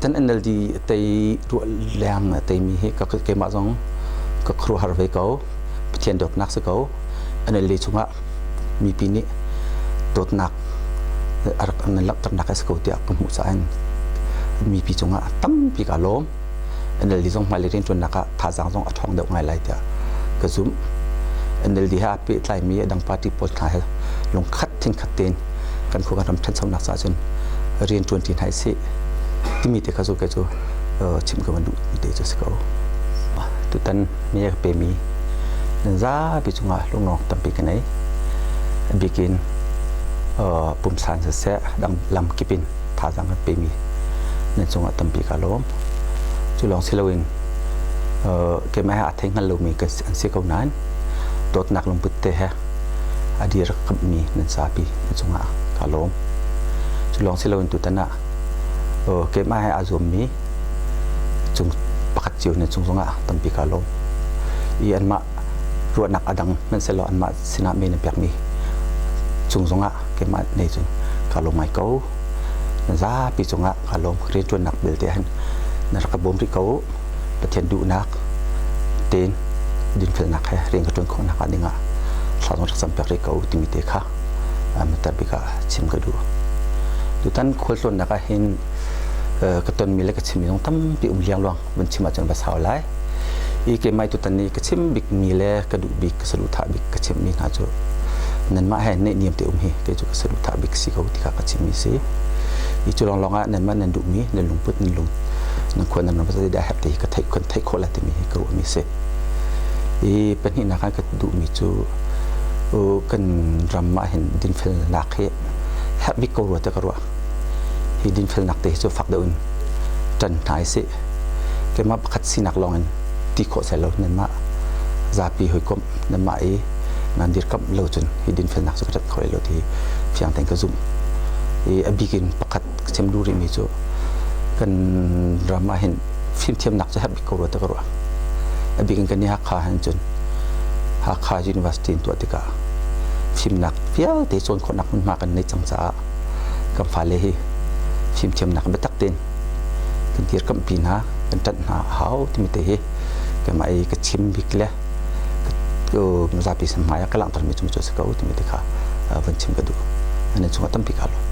Tutan NLD tei ruah leng teimi hi ka keimah zong ka khuaruahhar ve ko. Pathian dawtnak si ko. NLD chungah mipi nih dawtnak a rak nan langhternak a si ko tiah ka hmuh caah mipi cungah tampi ka lawm. NLD zong hmailei rianṭuannak ah thazaang zong a ṭhawng deuh ngai lai tiah ka zumh. NLD he aa pehtlaimi a dang party pawl hna he lungkhat thinkhat tein kan khua kan ram ṭhanchonak caah cun rian ṭuan ṭi hna sih timi te kha cu kei cu chim ka van duh mi te cu si ko. Tutan mi a ka pemi nan zapi cungah lunglawm tampi ka nei. A bikin pumsan siseh dang lam kip in thazaang kan pemi nan cungah tampi ka lawm. Cu lawng si loin keimah he aa thei hngal lomi kan an si ko nain dawtnak lungput te he a dir kammi nan zapi na cungah ka lawm. Cu lawng si loin tutan ah keimah he aa zuammi cung pakhat cio nan cung zongah tampi ka lawm. I anmah ruahnak a dang hmanhsehlaw anmah sinah mi nan pekmi cung zongah keimah nei cun ka lawm ngai ko. Na zapi cungah ka lawm. Rianṭuannak belte hin na rak ka bawm rih ko. Pathian duhnak tein dinfelnak he rian ka ṭuan khawhnak ah dingah thla zong rak campiak rih ko timi te kha matter bik ah chim ka duh. Tutan khualtlawnnak ah hin ka tonmi le ka chimmi zong tampi um liangluang vun chim ahcun va sau lai. I keimah tutan i ka chim bikmi le ka duh bik ka saduhthah bik ka chimmi hna cu nanmah he neihniam te um hi kei cu ka saduhthah bik si ko ti kha ka chimmi si. I cu lawnglawng ah nanmah nan duhmi nan lungput nan lung nan khua nan ram dah herh ti hi ka theih kan theih khawh lai timi hi ka ruahmi si. I pahnihnak ah ka duhmi cu kan ram ah hin dinfelnak hi herh bik ko rua tiah ka ruah. Hi dinfelnak te hi cu fak deuh in ṭan hna i sih. Keimah pakhat sinak lawng in ti khawh seh lo nanmah zapi hawikomh nanmah i nan dirkamh lo cun hi dinfelnak cu ka ṭanh kho lai lo ti fiang tein ka zumh. I a bik in pakhat ka chim duh rihmi cu kan ram ah hin fimthiamnak cu herh bik ko rua tiah ka ruah. A bik in kan i Hakha hin cun Hakha University in tuah tikah fimnak vialte cawn khawhnak hmunhma kan nei cang caah kan fale hi fimthiamnak biatak tein kan dirkamhpi hna kan ṭanh hna a hau timi te hi keimah i ka chim bik le zapi sin hmai ah ka langhtermi cu cu a si ko timi te kha van chim ka duh. Nan chungah tampi kaa lawm.